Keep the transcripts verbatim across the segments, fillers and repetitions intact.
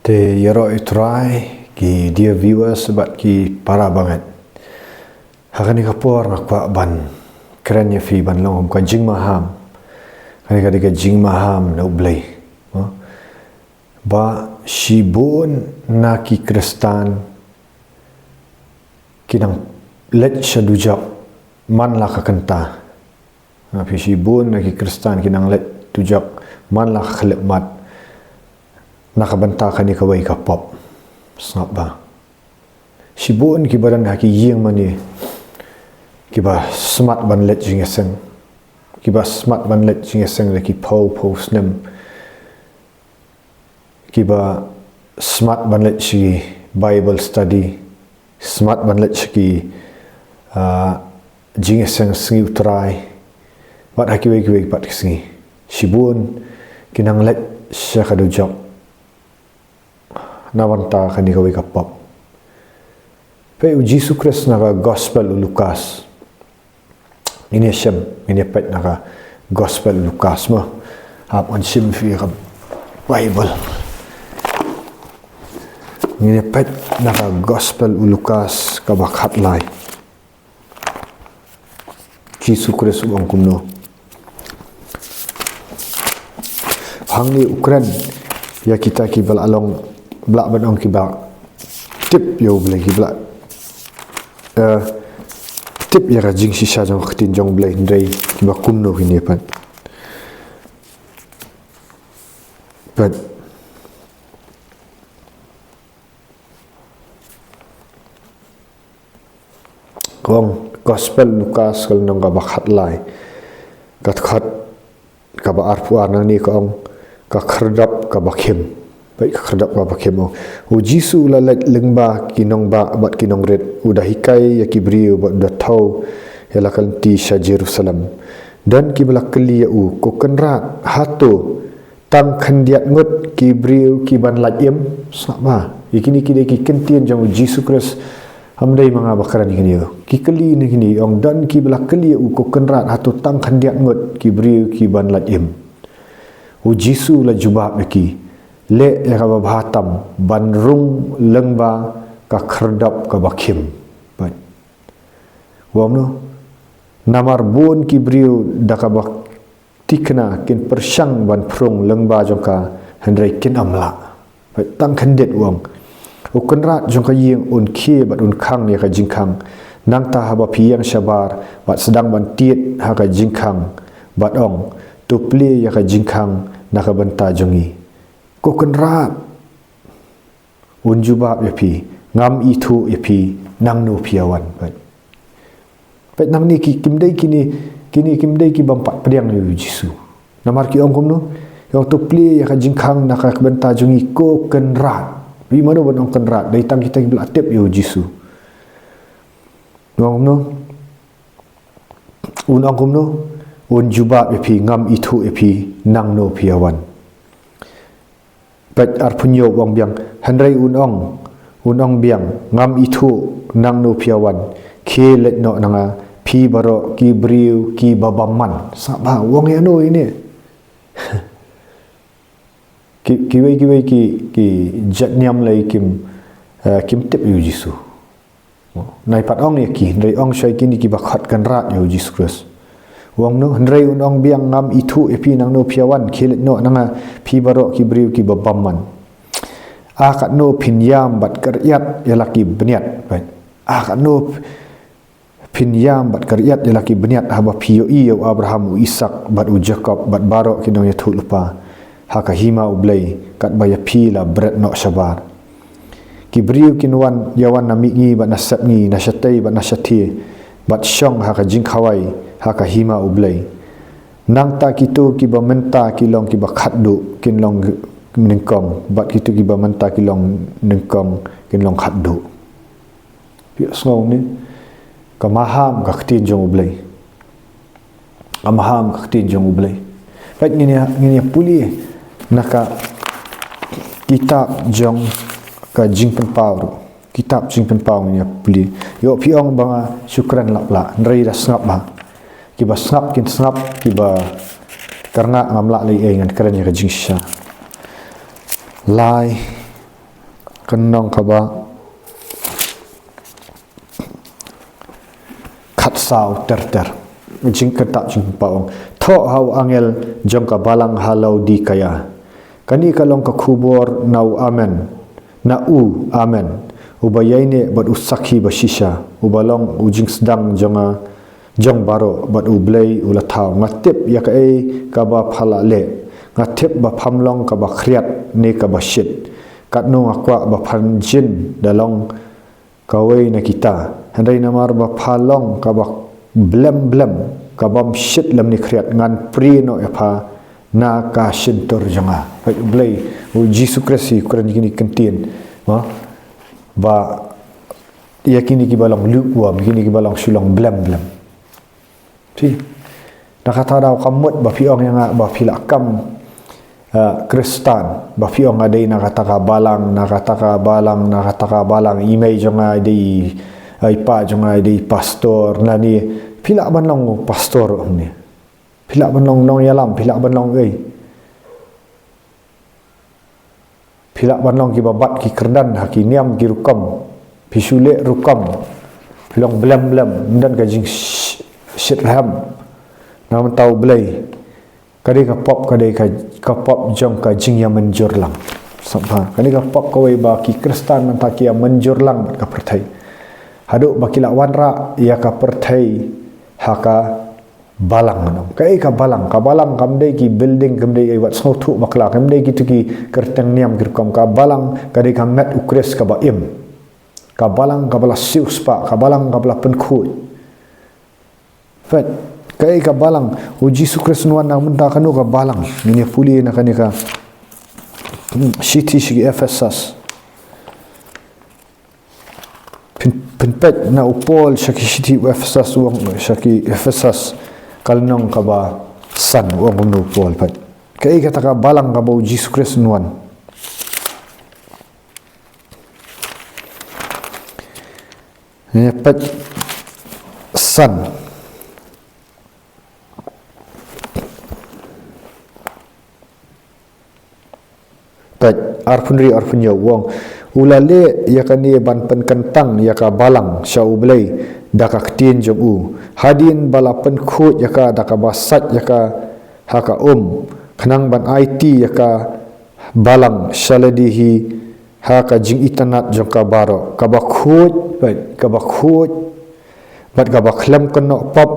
Te ïaroh ïa u Trai, ki dear viewers bad ki para bangeit. Ha kane ka por nga kwah ban kren ïa phi ban long kum ka jingmaham. Kane ka dei ka jingmaham na U Blei. Mo? Ba shibun na ki Khristan ki nang leit sha dujok man la ka kynta. Nga phi shibun na ki Khristan ki nang leit dujok man la ka khyllipmat na ka bynta kane kawei ka pop. Sngap ba shibun kiba don ha ki ïing mane kiba smat ban leit jingïaseng, kiba smat ban leit jingïaseng da ki phew phew snem, kiba smat ban leit sha ki Bible study, smat ban leit sha ki, ah, jingïaseng sngi U Trai, bad ha kiwei kiwei pat ki sngi. Shibun ki nang leit sha ka dujok na bynta kane kawei ka pop. Peit u Jisu Khrist na ka Gospel u Lukas. Ngin ïa shem, ngin ïa peit na ka Gospel u Lukas mo. Hap ngan shim phi ka Bible. Ngin ïa peit na ka Gospel u Lukas kaba khatlai. Jisu Khrist u ong kumno. Hangne u kren ïa kita kiba la long, ba la ban ong kiba tip ïa U Blei, kiba la, eh, tip ïa ka jingshisha jong ka ktien jong U Blei, hynrei kiba kumno kine pat. Pat. Ka ong Gospel Lukas ka lynnong kaba khatlai, ka dkhot kaba arphew ar, nangne ka ong ka khyrdop kaba khim. Peit, ka khyrdop kaba khim. Ong, u Jisu u la leit lyngba ki nongbah bad ki nongrit, u da hikai ïa ki briew bad u da thew ïa la ka lynti sha Jerusalem. Don kiba la kylli ïa u, Ko Kynrad, hato tang khyndiat ngut ki briew ki ban lait im? Sngap ba ïa kine ki dei ki kyntien jong u Jisu Khrist. Ym dei ma nga ba kren ïa kine. Ki kylli ne kine, ong, don kiba la kylli ïa u, Ko Kynrad, hato tang khyndiat ngut ki briew ki ban lait im? U Jisu u la jubab ïa ki, Leh ïa kaba bha tam ban rung lyngba ka khyrdop kaba khim. Peit. U ong kumno? Namar bun ki briew da kaba thikna kin pyrshang ban phrung lyngba jong ka, hynrei kin ym lah. Peit, tang khyndiat, u ong. U kynrad jong ka ïing un khie bad un khang ïa ka jingkhang. Nangta haba phi ïeng shabar bad sdang ban tied ha ka jingkhang bad ong, To plie ïa ka jingkhang na ka bynta jong ngi, Ko Kynrad un jubab ïa phi, Ngam ithuh ïa phi, nangno phi ïa wan. Peit. Peit, nangne ki, kim dei kine, kine kim dei ki bym pat pdiang ïa u Jisu. Namar ki ong kumno? Ki ong, To plie ïa ka jingkhang na ka bynta jong ngi, Ko Kynrad. Phi, mano ban ong Kynrad? Dei tang kita kiba la tip ïa u Jisu. U ong kumno? Un ong kumno? Un jubab ïa phi, Ngam ithuh ïa phi, nangno phi ïa wan. Peit, arphew hynñiew, u ong biang, hynrei un ong, un ong biang, Ngam ithuh nangno phi ïa wan, khie leit noh na nga phi baroh ki briew kiba bymman. Sngap ba u ong ïano ine. Ki, kiwei kiwei ki, ki jait niam lei kim, eh, kim tip ïa u Jisu. Nai pat ong ïa ki, hynrei ong shuwa ïa kine kiba khot kynrad ïa u Jisu Khrist. U ong kumno? Hynrei un ong biang, Ngam ithuh ïa phi, nangno phi ïa wan, khie leit noh na nga phi baroh ki briew kiba bymman. A katno phin ïam bad kyrïat ïa la ki bniat. Peit. A katno phin ïam bad kyrïat ïa la ki bniat, haba phi ïohi ïa u Abraham, u Isaak bad u Jakob bad baroh ki nongïathuhlypa ha ka hima U Blei, katba ïa phi la bret noh shabar. Ki briew kin wan, ïa wan na mihngi bad na sepngi, na shatei bad na shathie, bad shong ha ka jingkhawai ha ka hima U Blei. Nangta kito kiba mynta ki long kiba khatduh kin long nyngkong, bad kito kiba mynta ki long nyngkong kin long khatduh. Phi ïohsngew ne? Ka maham ka ktien jong U Blei. Ka maham ka ktien jong U Blei. Peit, ngin ïa, ngin ïa pule na ka kitab jong ka Jingpynpaw ruh. Kitab Jingpynpaw ngin ïa pule. Ïoh phi ong ba nga shu kren lap lah, hynrei da sngap ba. Kiba sngap kin sngap, kiba kyrngah ngam lah leh ei, ngan kren ïa ka jingshisha. Lai Ka lynnong kaba khatsaw ter ter. Jingkynta jingpaw ong. Thoh ha u angel jong ka balang ha Laodikaia. Kane ka long ka khubor na u Amen. Na u Amen. Uba ïaineh bad u sakhi ba shisha. Uba long u jingsdang jong nga, jong baroh bad U Blei u la thaw. Nga tip ïa kaei kaba pha la leh. Nga tip ba pham long kaba khriat ne kaba shit. Katno nga kwah ba phan jin da long kawei na kita. Hynrei namar ba pha long kaba blem blem, kabym shit lymne khriat, ngan prie noh ïa pha na ka shyntur jong nga. Peit U Blei, U Jisu Khrist u kren kine ki kyntien. Mo? Ba ïa kine kiba long lukewarm, kine kiba long shu long blem blem. Phi. Na kata daw ka mut ba phi ong ïa nga ba phi la kam, eh, Khristan, ba phi ong nga dei na kata ka balang, na kata ka balang, na kata ka balang, i mei jong nga dei, eh, i pa jong nga dei pastor, lane phi lah ban long pastor ong ne. Phi lah ban long nongïalam, phi lah ban long ei. Phi lah ban long kiba bat ki kyrdan ha ki niam ki rukom. Phi shu leh rukom. Phi long blem blem, ym don ka jing sh-, shitrhem. Na mynta U Blei. Ka dei ka pop, ka dei ka, ka pop jong ka jingïamynjur lang. Sngap bha. Ka dei ka pop kawei ba ki Khristan mynta ki ïamynjur lang bad ka pyrthei. Haduh ba ki la wanrah ïa ka pyrthei ha ka balang, no. Kaei ka balang? Ka balang kam dei ki building, kam dei ei wat sngewthuh bakla, kam dei kitu ki kyrteng niam ki rukom. Ka balang ka dei ka met U Khrist kaba im. Ka balang kaba la siewspah, ka balang kaba la pynkhuid. Peit, kaei ka balang? U Jisu Khrist un wan na mynta kano ka balang? Ngin ïa pule na kane ka, hmm, shithi sha ki Ephesus. Phin, phin peit na u Paul sha ki shithi u Ephesus, u ong sha ki Ephesus ka lynnong kaba san, u ong kumno u Paul, peit. Kaei kata ka balang kaba U Jisu Khrist un wan? Ngin ïa peit san. Peit, arphew hynriew, arphew hynñiew, u ong, u la leh ïa kane ban pynkyntang ïa ka balang sha U Blei da ka ktien jong u. Hadien ba la pynkhuid ïa ka da kaba sait ïa ka ha ka um, khnang ban aiti ïa ka balang sha lade hi ha ka jingitynnad jong ka baroh, kaba khuid, peit, kaba khuid, bad kaba khlem kynnoh pop,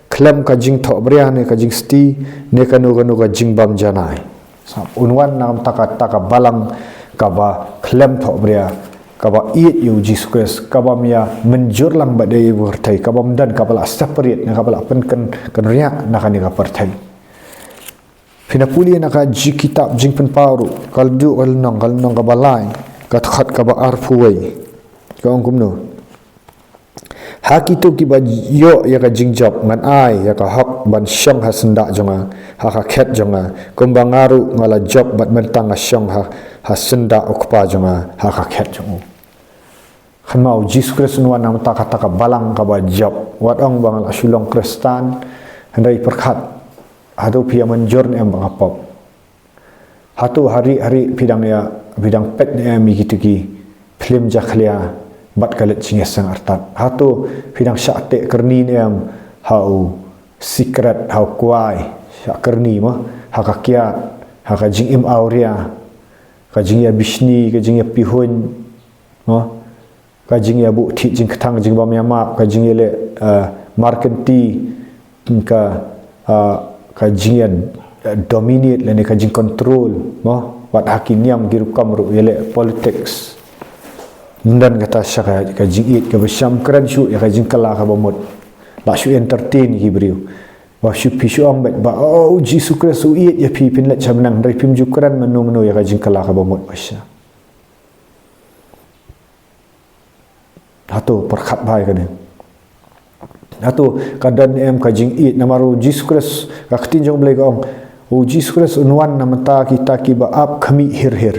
khlem ka jingthohbria ne ka jingsti, ne kano kano ka jingbymjanai. Sngap, un wan na mynta kata ka balang kaba khlem thohbria, kaba ïeit ïa U Jisu Khrist, kabym ïamynjur lang bad ei ei pyrthei, kabym don, kaba la separate, ne kaba la pynkyn, kynriah na kane ka pyrthei. Phin ïa pule na ka ji kitab Jingpynpaw ruh, ka lynnong, ka lynnong, ka lynnong kaba lai, ka dkhot kaba arphew wei. Ka ong kumno? Ha kito kiba ïoh ïa ka jingjop, ngan ai ïa ka hok ban shong ha syndah jong nga, ha ka khet jong nga, kumba nga ruh nga la jop bad mynta nga shong ha, ha syndah U Kpa jong nga, ha ka khet jong u. Kynmaw, U Jisu Khrist un wan na mynta kata ka balang kaba jop. Wat ong ba nga la shu long Khristan, hynrei pyrkhat, hato phi ïamynjur ne em ba nga pop? Hato ha ri ha ri phi dang ïa, phi dang peit ne em ïa kito ki phlim jakhlia bad ka leit jingïaseng artat? Hato phi dang shah teh kyrni ne em ha u sikret, ha u kwai, shah kyrni mo, ha ka kiad, ha ka jingim awria, ka jingïabishni, ka jingïapihuiñ, mo? Ka jingïabuh thied jingkthang, jingbym ïamap, ka jingïaleh, eh, markynti, ka, eh, ka jingïa, eh, dominate lane ka jingcontrol, mo? Wat ha ki niam ki rukom ruh ïaleh politics. Ym don kata sha ka, ka jingïeit kaba sham, kren shuh ïa ka jingkylla kaba mut. La shu entertain ki briew. Ba shu phi shu ong beit ba, oh, U Jisu Khrist u ïeit ïa phi, phin leit sha bneng, hynrei phim ju kren mynno mynno ïa ka jingkylla kaba mut ba sha. Hato pyrkhat bha ïa kane? Hato ka don em ka jingïeit? Namar U Jisu Khrist, ka ktien jong U Blei ka ong, U Jisu Khrist un wan na mynta kita kiba ap khmih hir hir.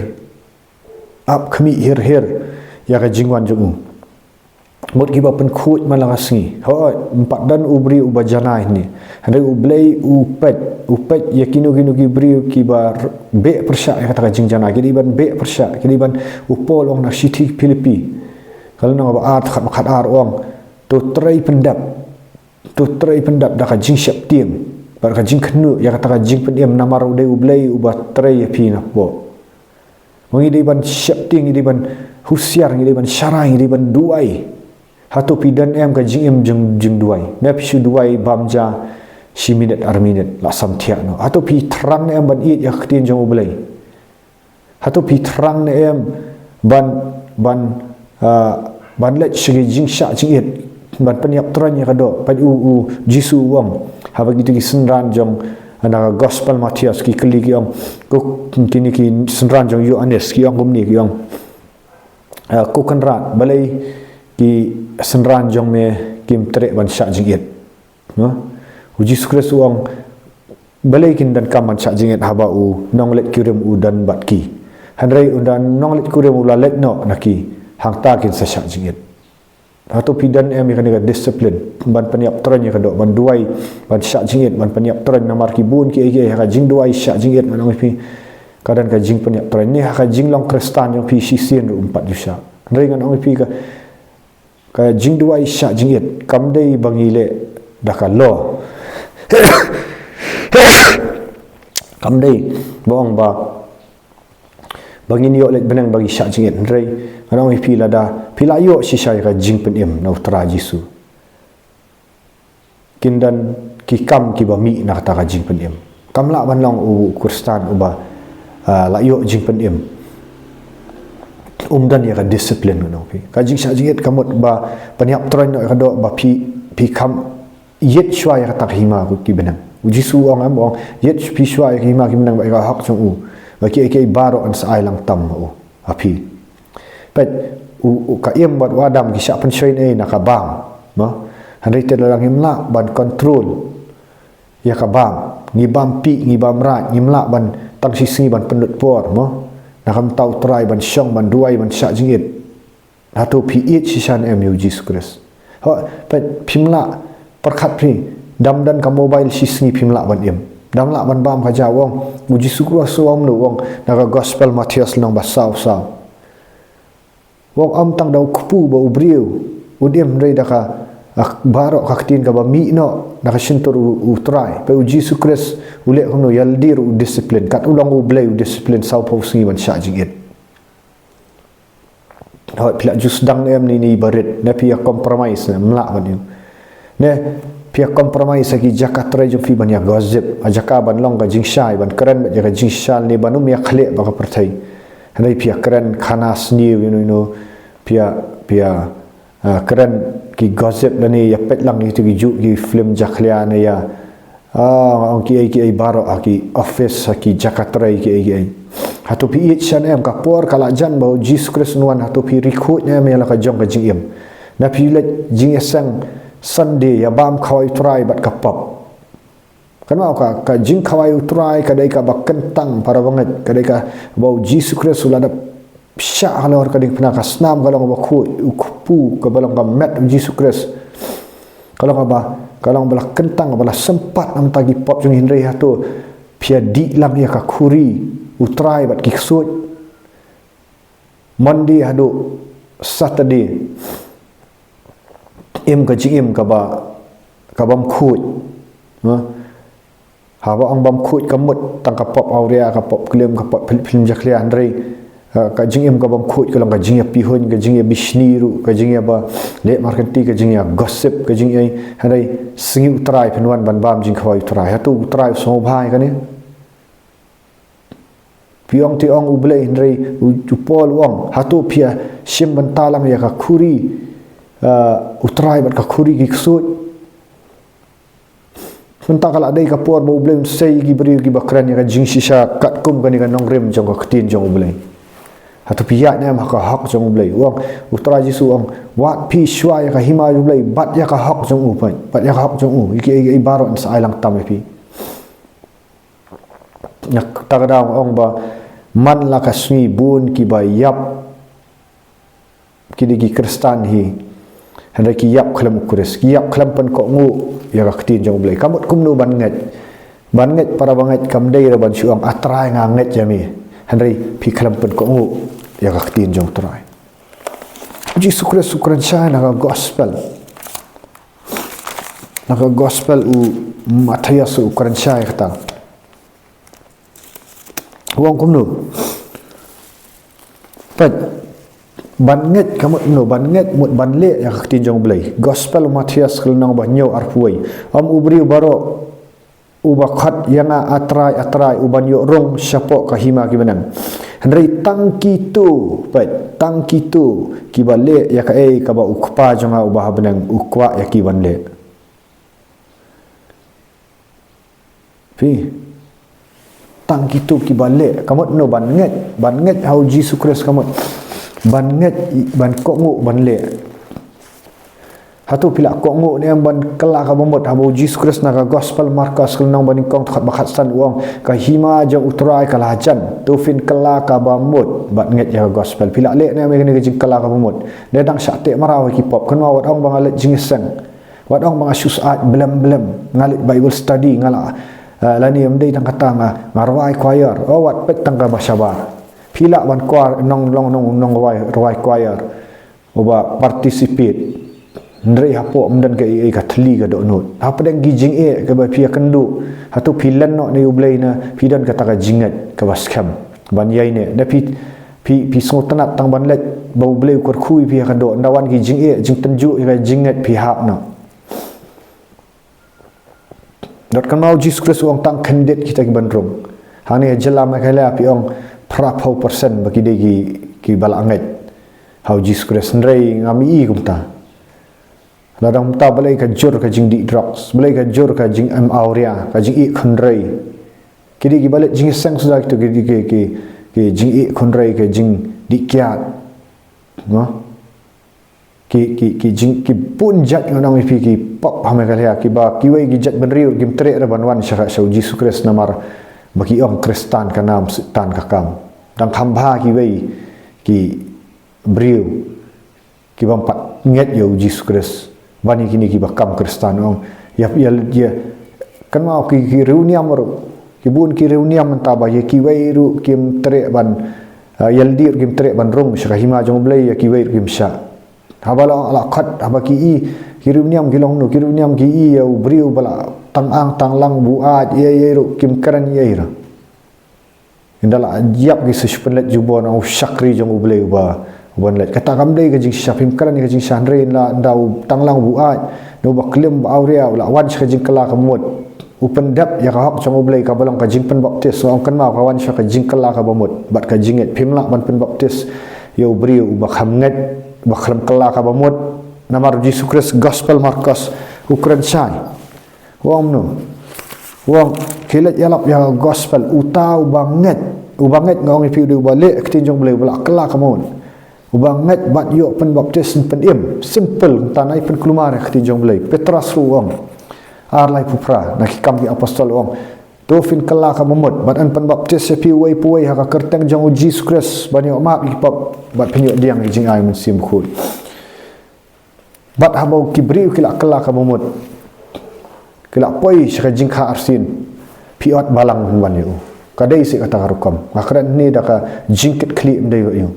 Ap khmih hir hir ïa ka jingwan jong u. Mut kiba pynkhuid man la ka sngi. Hooid, ym pat don u briew uba janai hangne. Hynrei U Blei u peit, u peit ïa kino kino ki briew kiba r-, beh pyrshah ïa kata ka jingjanai. Ki dei ban beh pyrshah, ki dei ban, u Paul u ong na shithi Philippi. Ka lynnong ba ar, khat, khat ar u ong. To trei pyndep. To trei pyndep da ka jingsheptieng bad ka jingkhynñiuh ïa kata ka jingpynim, namar u dei U Blei uba trei ïa phi napoh. Ma ngi dei ban sheptieng, ngi dei ban husiar, ngi dei ban sharai, ngi dei ban duwai. Hato phi don em ka jingim jing, jingduwai? Ne phi shu duwai bam ja shi minit ar minit la sam thiah noh. Hato phi thrang ne em ban ïeit ïa ka ktien jong U Blei? Hato phi thrang ne em ban, ban, ah, ban leit sha ki jingshah jingit, ban pynïap troiñ ïa ka doh? Peit u, u Jisu u ong haba kito ki synran jong, na ka Gospel Mathaios ki kylli ki ong, ko, kine ki synran jong Ïoannis ki ong kumne, ki ong, ah, Ko Kynrad, balei ki synran jong me kim treh ban shah jingit? No? U Jisu Khrist u ong, balei kin donkam ban shah jingit haba u nongleit kurim u don bad ki? Hynrei ynda u nongleit kurim u la leit noh na ki, hangta kin sa shah jingit. Hato phi don em ïa kane ka discipline ban pynïap troiñ ïa ka doh, ban duwai, ban shah jingit, ban pynïap troiñ? Namar ki bun kiei kiei ha ka jingduwai shah jingit, ngan ong ïa phi, ka don ka jingpynïap troiñ. Ne ha ka jinglong Khristan jong phi shisien ruh ym pat ju shah. Hynrei ngan ong ïa phi, ka Ka jingduwai shah jingit kam dei ba ngi leh da ka law. Kam dei ba ong ba, ba ngin ïoh leit bneng ba ngi shah jingit. Hynrei ngan ong ïa phi, lada phi la ïoh shisha ïa ka jingpynim na U Trai Jisu, kin don ki kam kiba mih na kata ka jingpynim. Kam lah ban long u Khristan uba, ah, la ïoh jingpynim um don ïa ka discipline, ngan ong ïa phi. Ka jingshah jingit ka mut ba pynïap troiñ noh ïa ka doh, ba phi, phi kham ïeit shuwa ïa kata ka hima ki bneng. U Jisu u ong em, u ong, ïeit phi shuwa ïa ka hima ki bneng bad ïa ka hok jong u, ba kiei kiei baroh yn sa ai lang tam ha u, ha phi. Peit, u, u Kain bad u Adam ki shah pynshoi na ka bam, no? Hynrei te lada ngim lah ban control ïa ka bam, ngi bam pih, ngi bam raid, ngim lah ban tang shi sngi ban pynlut por, mo, na ka bynta U Trai, ban shong, ban duwai, ban shah jingit. Hato phi ïeit shisha ne em ïa U Jisu Khrist? Ho, peit, phim lah, pyrkhat phi, dam don ka mobile shi sngi phim lah ban im. Dam lah ban bam ka jaw, u ong. U Jisu Khrist u ong, u ong na ka Gospel Mathaios lynnong ba saw saw. U ong, ym tang da u kpu ba u briew un im, hynrei da ka, ah, baroh ka ktien kaba mih noh na ka shyntur U, U Trai. Peit, U Jisu Khrist u leh kumno? Ïa lade ruh u discipline. Kat u long U Blei u discipline saw phew sngi ban shah jingit. Hooid, phi la ju sdang ne em ïa ine i barit, ne phi ïa compromise ne em? Ym lah ban ïa. Ne phi ïa compromise ha ki jaka trei jong phi ban ïa gossip, ha jaka ban long ka jingshai, ban kren bad ïa ka jingshisha, ne ban ym ïa khleh bad ka pyrthei. Hynrei phi ïa kren khana sniew, you know, you know, phi ïa, phi ïa, ah, kren ki gossip lane ïa peit lang ïa kito ki juh ki film jakhlia ne ïa, ah, ong kiei kiei baroh ha ki office, ha ki jaka trei kiei kiei. Hato phi ïeit shisha ne em? Ka por ka la jan ba U Jisu Khrist un wan, hato phi ri khuid ne em ïa la ka jong ka jingim? Ne phi leit jingïaseng Sunday ïa bam khawai U Trai bad ka pop? Kynmaw, ka, ka jingkhawai U Trai ka dei kaba kyntang, para bangeit, ka dei kaba U Jisu Khrist u la dep shah halor ka diengphna. Ka snam ka long kaba khuid, u kpu kaba long ka met U Jisu Khrist ka long kaba, ka long ba la kyntang, kaba la sympat na ka bynta ki pop jong ngi. Hynrei hato phi ïa dih lang ïa ka khuri U Trai bad ki ksuid? Monday haduh Saturday, im ka jingim kaba, ka bym khuid. Ha? Haba ong bym khuid ka mut tang ka pop awria, ka pop klim, ka pop phil-, film jakhlia, hynrei, eh, ka jingim ka bym khuid ka long ka jingïa pihuiñ, ka jingïa bishni ruh, ka jingïa ba leh markynti, ka jingïa gossip, ka jingïa, hynrei sngi U Trai phin wan ban bam jingkhawai U Trai. Hato U Trai u sngewbha ïa kane? Phi ong te ong U Blei, hynrei u, u Paul u ong, hato phi ïa shim bynta lang ïa ka khuri, ah, U Trai bad ka khuri ki ksuid? Mynta ka la dei ka por ba U Blei un sei ïa ki briew kiba kren ïa ka jingshisha katkum kane ka nongrim jong ka ktien jong U Blei. Hato phi ïaid ne em ha ka hok jong U Blei? U ong, U Trai Jisu u ong, wad phi shuwa ïa ka hima U Blei bad ïa ka hok jong u, peit, bad ïa ka hok jong u, ïa kiei kiei baroh yn sa ai lang tam ïa phi. Na kata ka daw ong ba man la ka sngi bun kiba ïap, ki dei ki Khristan hi, Hynrei ki ïap khlem u Khrist, ki ïap khlem pynkohnguh ïa ka ktien jong U Blei. Ka mut kumno ban ngeit? Ban ngeit, para bangeit, kam dei ruh ban shu ong, "A Trai, nga ngeit ïa me." Hynrei phi khlem pynkohnguh ïa ka ktien jong U Trai. U Jisu Khrist u kren shai na ka gospel. Na ka gospel u Mathaios u kren shai kata. U ong kumno? Peit, ban ngeit ka mut kumno? Ban ngeit mut ban leh ïa ka ktien jong U Blei. Gospel u Mathaios ka lynnong ba hynñiew, arphew wei. Ym u briew baroh uba khot ïa nga, "A Trai, A Trai," u ban ïoh rung shapoh ka hima ki bneng. Hynrei tang kito, peit, tang kito kiba leh ïa kaei kaba U Kpa jong nga uba ha bneng u kwah ïa ki ban leh. Phi, tang kito kiba leh, ka mut kumno? Ban ngeit, ban ngeit ha U Jisu Khrist, ka mut ban ngeit, ban kohnguh, ban leh. Hato phi la kohnguh ne em ban kylla kaba mut? Haba U Jisu Khrist na ka gospel Markos ka lynnong ba nyngkong, dkhot ba khatsan u ong, "Ka hima jong U Trai ka la jan, to phin kylla kaba mut bad ngeit ïa ka gospel." Phi la leh ne em ïa kane ka jingkylla kaba mut? Ne dang shah teh mraw ïa ki pop? Kynmaw, wat ong ba nga leit jingïaseng, wat ong ba nga shu syaid blem blem, nga leit Bible study, nga la, eh, lane ym dei tang kata, nga, nga rwai choir, oh, wat peit tang kaba shabar. Phi lah ban kwah nong, long nong, nongrwai, rwai choir uba participate. Hynrei hapoh ym don kaei kaei, ka thylli ka dohnud. Hapdeng ki jingeh kiba phi ïakynduh, hato phi len noh na U Blei, ne phi don kata ka jingngeit kaba skhem ban ïaineh? Ne phi, phi, phi sngewtynnat tang ban leit ba U Blei u kyrkhu ïa phi ha ka doh, ynda wan ki jingeh jingtynjuh ïa ka jingngeit phi hap noh? Dot kynmaw U Jisu Khrist u ong tang khyndiat kita ki ban rung. Hangne ha jylla Meghalaya phi ong phraphew percent ba ki dei ki, kiba la ngeit ha U Jisu Khrist. Hynrei ngam i kumta. Lada kumta balei ka jur ka jingdih drugs, balei ka jur ka jingim awria, ka jingïeh khynrei. Ki dei kiba leit jingïaseng suda kito ki, ki, ki, ki jingïeh khynrei, ka jingdih kiad. Mo? Ki, ki, ki jing, ki bun jait, ngan ong ïa phi, ki pop ha Meghalaya, kiba kiwei ki jaitbynriew kim treh ruh ban wan sha ka, sha U Jisu Khrist namar ba ki ong Khristan ka nam, Soitan ka kam. Dang kham bha kiwei ki briew ki bym pat ngeit ïa U Jisu Khrist. Ban ïa kine kiba kam Khristan, ong, ïa, ïa, ïa, kynmaw ki, ki riewniam ruh, ki bun ki riewniam mynta ba ïa kiwei ruh kim treh ban, ah, ïa lade ruh kim treh ban rung sha ka hima jong U Blei, ïa kiwei ruh kim shah. Haba la, la khot, haba ki i, ki riewniam ki long kumno? Ki riewniam ki i ïa u briew ba la tang ang tang lang, buaid, ei ei ruh kim kren ei ei ruh. Ynda la ïap ki sa shu pynleit jubor na u shakri jong U Blei uba, uban leit. Kata kam dei ka jingshisha, phim kren ïa ka jingshisha, hynrei ynda, ynda u tang lang, buaid, ne uba klim, ba awria u la wan sha ka jingkylla kaba mut, u pyndep ïa ka hok jong U Blei kaba long ka jingpynbaptis, ong kynmaw, ka wan sha ka jingkylla kaba mut bad ka jingngeit. Phim lah ban pynbaptis ïa u briew uba kham ngeit, uba khlem kylla kaba mut. Namar U Jisu Khrist, gospel Markos u kren shai. U ong kumno? U ong, khie leit ïalap ïa ka gospel, uta uba ngeit, uba ngeit, nga ong ïa phi, u dei uba leh ka ktien jong U Blei, uba la kylla kaba mut. Uba ngeit bad ïoh pynbaptis, pynim. Simple, kumta nai pynkulmar ïa ka ktien jong U Blei. Petros ruh u ong, ar laiphew phra, na Ki Kam ki Apostol u ong, to phin kylla kaba mut bad yn pynbaptis ïa phi uwei pa uwei ha ka kyrteng jong U Jisu Khrist ban ïoh map ïa ki pop, bad phin ïoh diang ïa ka jingai U Mynsiem Bakhuid. Bad haba ki briew ki la kylla kaba mut, ki la poi sha ka jingkha arsien, phi ot balang phin wan ïa u. Ka dei seh kata ka rukom. Nga kren hangne da ka jingkitkhlieh, ym dei ba ïoh.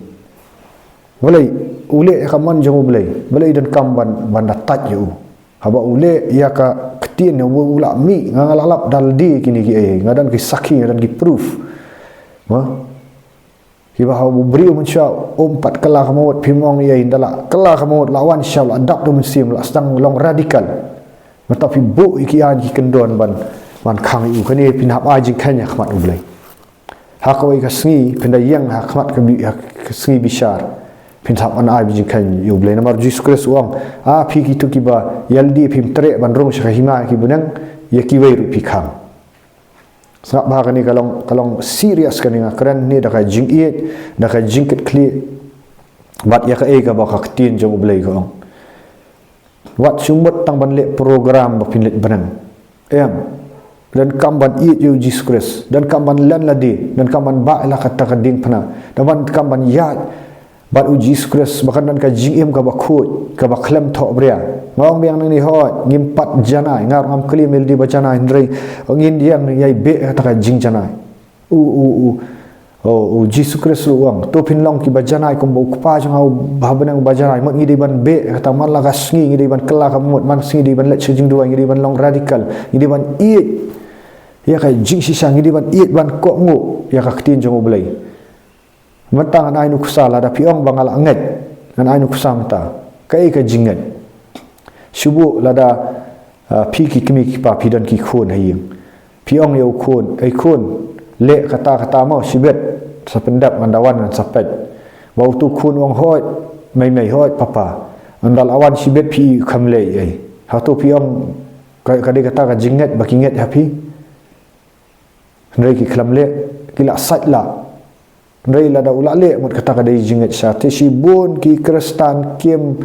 Balei? U leh ïa ka mon jong U Blei. Balei donkam ban, ban da tait ïa u? Haba u leh ïa ka ktien, u, u la mih, nga, nga la lap da lade kine kiei, nga don ki sakhi, nga don ki proof. Ha? Kiba haba u briew mynshuwa um pat kylla kaba mut, phim ong ei ei, ynda la kylla kaba mut, la wan sha, la dap da U Mynsiem, la sdang long radical. Mynta phi buh ïa ki aiñ ki kyndon ban, ban khang ïa u. Kane phin hap ai jingkheiñ ha khmat U Blei. Ha kawei ka sngi phin da ïeng ha khmat ka bi-, ha ka sngi bishar, phin hap ban ai jingkheiñ ïa U Blei. Namar U Jisu Khrist u ong, a phi kito kiba ïa lade phim treh ban rung sha ka hima ki bneng, ïa kiwei ruh phi khang. Sngap bha, kane ka long, ka long serious kane, nga kren hangne da ka jingïeit, da ka jingkitkhlieh. Bad ïa kaei kaba ka ktien jong U Blei ka ong. Wat shu mut tang ban leh program ba phin leit bneng. Em. Donkam ban ïeit ïa U Jisu Khrist. Donkam ban len lade. Donkam ban bah ïa la kata ka diengphna. Donkam ban ïaid bad u Jisu Khrist, ba kan don ka jingim kaba khuid, kaba khlem thohbria. Nga ong biang nangne, hooid, ngim pat janai, nga ruh ngam kylli ïa lade ba janai, hynrei ngin ïeng ïai beh ha kata ka jingjanai. U, u, u, u, u Jisu Khrist ruh u ong, to phin long kiba janai kumba u Kpa jong nga uba ha bneng uba janai. Mut ngi dei ban beh, kata man la ka sngi ngi dei ban kylla kaba mut, man sngi dei ban leit sha jingduwai, ngi dei ban long radical, ngi dei ban ïeit ïa ka jingshisha, ngi dei ban ïeit ban kohnguh ïa ka ktien jong U Blei. Mynta ngan ai nuksa, lada phi ong ba nga la ngeit, ngan ai nuksa mynta. Kaei ka jingngeit? Shu buh lada, ah, phi ki kmie ki kpa, phi don ki khun ha ïing. Phi ong ïa u khun, ei khun, leh kata kata mo, shibit, sa pyndep, ngan da wan ngan sa peit. Ba utu u khun u ong, hooid mei mei, hooid papa. Ynda la wan shibit phi i kham leh ei. Hato phi ong ka, ka dei kata ka jingngeit ba ki ngeit ha phi? Hynrei ki khlem leh, ki la sait la. Hynrei lada u la leh, mut kata ka dei jingngeit shisha. Te shibun ki Khristan kim,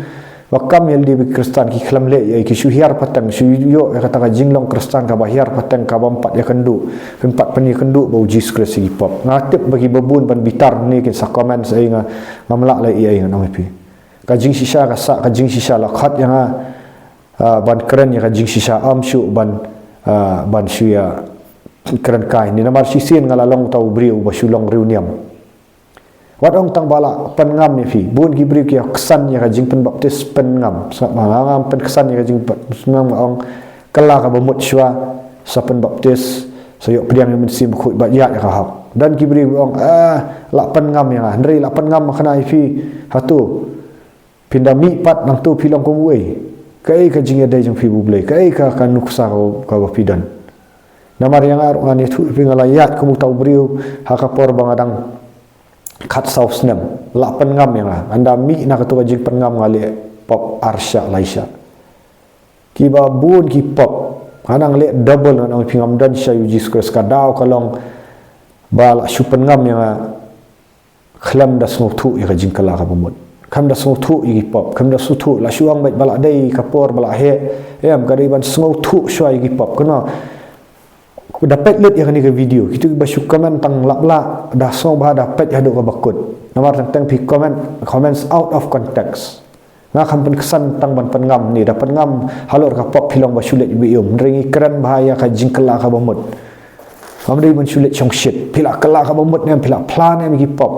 ba kam ïa lade ba ki Khristan, ki khlem leh ei, ki shu hiar pateng, shu ïoh ïa kata ka jinglong Khristan kaba hiar pateng, kaba ym pat ïakynduh. Phim pat pynïakynduh bad u Jisu Khrist ïa ki pop. Nga tip ba kiba bun ban bitar hangne kin sa comment ei, nga, ngam lah leh ei, ngan ong ïa phi. Ka jingshisha ka sah, ka jingshisha la khot ïa nga, ah, ban kren ïa ka jingshisha, ym shuh ban, ah, ban shu ïakren kai hangne. Namar shisien nga la long uta u briew uba shu long riewniam. Wat ong tang ba la pynngam ïa phi. Bun ki briew ki ïaksan ïa ka jingpynbaptis pynngam. Sngap ma nga, ngam pynksan ïa ka jingpynngam, nga ong, kylla kaba mut shuwa, sa pynbaptis, sa ïoh pdiang ïa U Mynsiem Bakhuid bad ïaid ïa ka hok. Don ki briew ba ong, ah, la pynngam ïa nga. Hynrei la pynngam ma kane ïa phi, hato phin da mih pat, nangta phi long kum uei? Kaei ka jingïadei jong phi bad U Blei? Kaei ka, ka nuksa ka, kaba phi don? Namar ïa nga ruh, ngan ïathuh ïa phi, nga la ïaid kum uta u briew ha ka por ba nga dang khatsaw snem. La pynngam ïa nga. Ynda mih na kato ka jingpynngam, nga leh pop ar shah lai shah. Kiba bun ki pop, nga nang leh double, ngan ong ïa phi, ngam don shuh ïa U Jisu Khrist. Ka daw ka long ba la shu pynngam ïa nga khlem da sngewthuh ïa ka jingkylla kaba mut. Khlem da sngewthuh ïa ki pop, khlem da sngewthuh, la shu ong beit ba la dei ka por ba la heh, em, ka dei ban sngewthuh shuwa ïa ki pop. Kane, da peit lut ïa kane ka video, kito kiba shu comment tang lap lah, da sngewbha da peit haduh kaba kut. Namar teng teng phi comment, comments out of context. Nga kam pynksan tang ban pynngam hangne, da pynngam halor ka pop phi long ba shu leit biang, hynrei ngi kren bha ïa ka jingkylla kaba mut. Ngam dei ban shu leit shongshit, phi la kylla kaba mut ne em, phi la phla ne em ïa ki pop.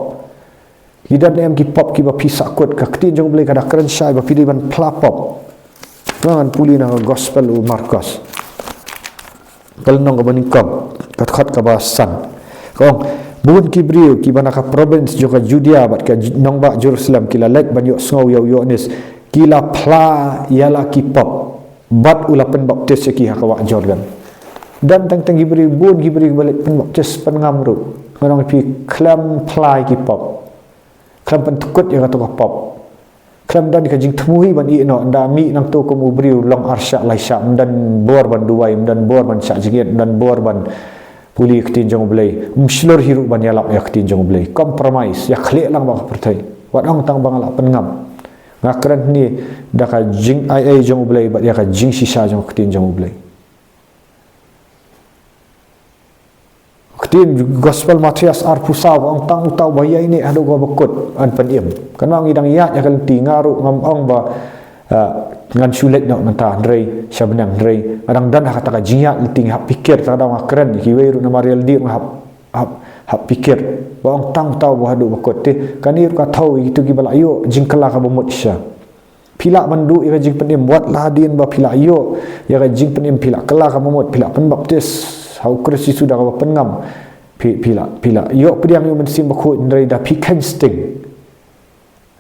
Ki don ne em ki pop kiba phi sahkut? Ka ktien jong U Blei ka da kren shai ba phi dei ban phla pop. Ngan pule na ka gospel u Markos, ka lynnong kaba nyngkong, ka dkhot kaba san. Ka ong, bun ki briew kiba na ka province jong ka Judea bad ka Ju-, nongbah Jerusalem ki la leit ban ïohsngew ïa u Ïoannis, ki la phla ïa la ki pop, bad u la pynbaptis ïa ki ha ka wah Jordan. Don teng teng ki briew, bun ki briew kiba leit pynbaptis pynngam ruh, ngan ong ïa phi, khlem phla ïa ki pop. Khlem pynthikut ïa kato ka pop. Khlem don ka jingthmu hi ban ïeh noh, ynda mih nangta kum u briew long ar shah lai shah, ym don bor ban duwai, ym don bor ban shah jingit, ym don bor ban pule ïa ka ktien jong U Blei, ym shlur hi ruh ban ïalap ïa ka ktien jong U Blei. Compromise, ïakhleh lang bad ka pyrthei. Wat ong tang ba nga la pynngam. Nga kren hangne da ka jingaiei jong U Blei bad ïa ka jingshisha jong ka ktien jong U Blei. Ktien gospel Mathaios arphew saw ka ong, tang uta uba ïaineh haduh kaba kut yn pynim. Kane ngi dang ïaid ïa ka lynti, nga ruh ngam ong ba, ah, ngan shu leit noh mynta hynrei sha bneng, hynrei nga dang don ha kata ka jingïaid lynti, nga hap pyrkhat, kata ka daw nga kren ïa kiwei ruh namar ïa lade ruh nga hap, hap, hap pyrkhat. Ba ong tang uta uba haduh ba kut, te kane ruh ka thew ïa kito kiba la ïoh jingkylla kaba mut shisha. Phi lah ban duh ïa ka jingpynim, wat la hadien ba phi la ïoh ïa ka jingpynim, phi la kylla kaba mut, phi la pynbaptis ha U Khrist Jisu da kaba pynngam. Phi, phi la, phi la ïoh pdiang ïa U Mynsiem Bakhuid, hynrei da phi kheiñ sting.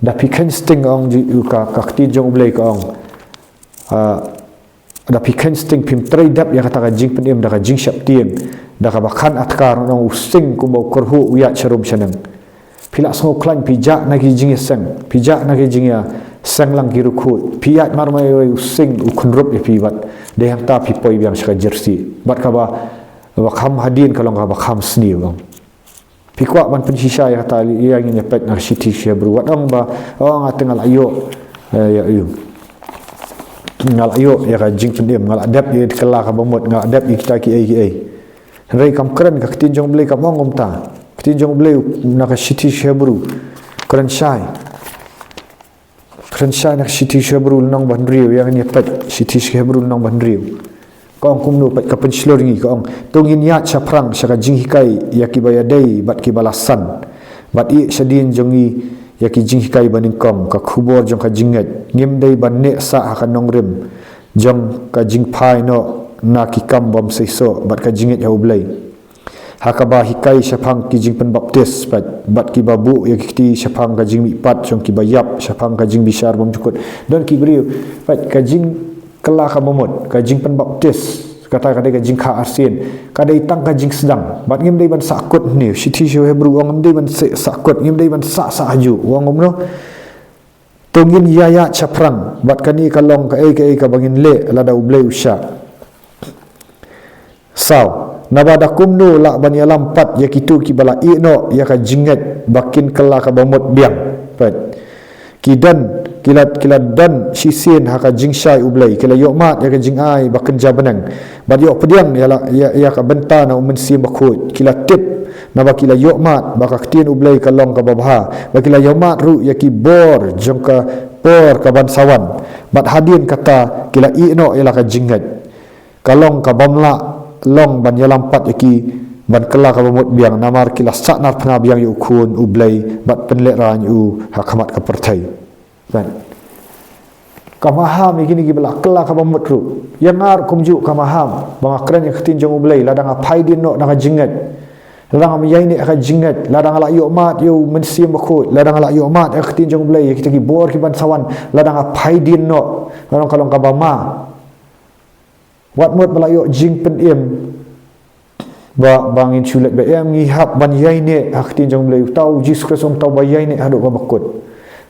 Da phi kheiñ sting, ka ong ji, ka, ka ktien jong U Blei ka ong. Ah, da phi kheiñ sting, phim trei dep ïa kata ka jingpynim da ka jingsheptieng, da kaba khan atkar, ngan ong, u sing kumba u kyrhuh u ïaid sharum shaneng. Phi la sngewkhlaiñ, phi jah na ki jingïaseng, phi jah na ki jingïaseng lang ki riewkhuid, phi ïaid marmar, u sing u kynrup ïa phi bad dei hangta phi poi biang sha ka jyrsieh. Bad kaba, kaba kham hadien ka long kaba kham sniew, ong. Phi kwah ban pynshisha ïa kata, ïa ngin ïa peit na ka shithi Hebru. Wat ong ba, oh, nga te nga la ïoh, eh, ïa, ïa. Nga la ïoh ïa ka jingpynim, nga la dep ïa ka kylla kaba mut, nga la dep ïa kita kiei kiei. Hynrei kam kren, ka ktien jong U Blei kam ong kumta. Ktien jong U Blei na ka shithi Hebru kren shai. Pynshai na ka shithi sha ki Hebru lynnong ba hynriew, ïa ngan ïa peit shithi sha ki Hebru lynnong ba hynriew. Ka ong kumno, peit ka pynshlur ngi, ka ong, to ngin ïaid shaphrang sha ka jinghikai ïa kiba ïadei bad kiba la san, bad ïeh shadien jong ngi ïa ki jinghikai banyngkong, ka khubor jong ka jingngeit. Ngim dei ban neh sah ha ka nongrim jong ka jingphai noh na ki kam bymseisoh bad ka jingngeit ha U Blei, ha kaba hikai shaphang ki jingpynbaptis, peit, bad kiba buh ïa ki kti shaphang ka jingmihpat jong kiba ïap, shaphang ka jingbishar bymjukut. Don ki briew, peit, ka jingkylla ka bamut, ka jingpynbaptis, kata ka dei ka jingkha arsien, ka dei tang ka jingsdang. Bad ngim dei ban sahkut hangne, shithi sha ki Hebru ong ngim dei ban sah, sahkut, ngim dei ban sah sah hajuh. U ong kumno? To ngin ïa ïaid shaphrang, bad kane ka long kaei kaei kaba ngin leh lada U Blei u shah. Saw, naba da kumno lah ban ïalam pat ïa kito kiba la ïeh noh ïa ka jingngeit ba kin kylla ka bamut biang? Peit. Ki don, ki la, ki la don shisien ha ka jingshai U Blei, ki la ïohmad ïa ka jingai ba kynja bneng, bad ïoh pdiang ïa la, ïa, ïa ka bynta na U Mynsiem Bakhuid. Ki la tip naba ki la ïohmad ba ka ktien U Blei ka long kaba bha, bad ki la ïohmad ruh ïa ki bor jong ka por kaban sa wan. Bad hadien kata ki la ïeh noh ïa la ka jingngeit. Ka long ka bym lah long ban ïalam pat ïa ki ban kylla ka bamut biang, namar ki la sahnarphna biang ïa U Khun U Blei bad pynlehraiñ u ha khmat ka pyrthei. Kan? Ka maham ïa kine kiba la kylla ka bamut ruh. Ïa nga ruh kumjuh ka maham ba nga kren ïa ka ktien jong U Blei lada nga phai dien noh na ka jingngeit, lada ngam ïaineh ha ka jingngeit, lada nga la ïohmad ïa U Mynsiem Bakhuid, lada nga la ïohmad ïa ka ktien jong U Blei, ïa kita ki bor kiban sa wan, lada nga phai dien noh, ka long, ka long kaba ma. Wat mut ba la ïoh jingpynim ba, ba ngin shu leit ba em, ngi hap ban ïaineh ha ka ktien jong U Blei. Uta U Jisu Khrist um tau ba ïaineh haduh kaba kut.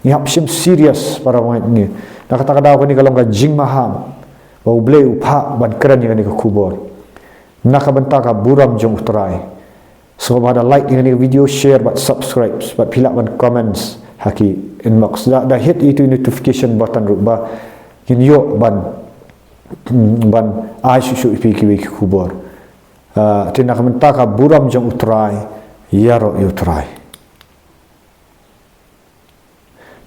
Ngi hap shim serious, para bangeit ngi. Na kata ka daw kane ka long ka jingmaham ba U Blei u phah ban kren ïa kane ka khubor na ka bynta ka burom jong U Trai. Sngewbha da like ïa kane ka video, share bad subscribe, bad phi lah ban comments ha ki inbox. Da, da hit ïa itu i notification button ruh ba ngin ïoh ban, ban ai shuh shuh ïa phi kiwei ki khubor. Ah, te na ka bynta ka burom jong U Trai, ïaroh ïa U Trai.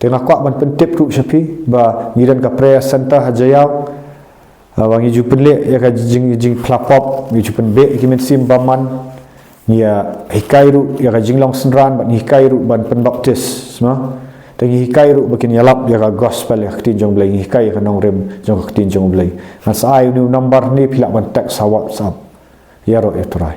Te nga kwah ban pyntip ruh sha phi ba ngi don ka prayer center ha Jaïaw. Ah, ba ngi ju pynleh ïa ka jing, jingphla pop, ngi ju pynbeh ïa ki mynsiem bymman. Ngi ïa hikai ruh ïa ka jinglong synran, bad ngi hikai ruh ban pynbaptis, no? Te ngi hikai ruh ba kin ïalap ïa ka gospel, ïa ka ktien jong U Blei, ngi hikai ïa ka nongrim jong ka ktien jong U Blei. Ngan sa ai une u number hangne, phi lah ban text ha WhatsApp. Ïaroh ïa U Trai.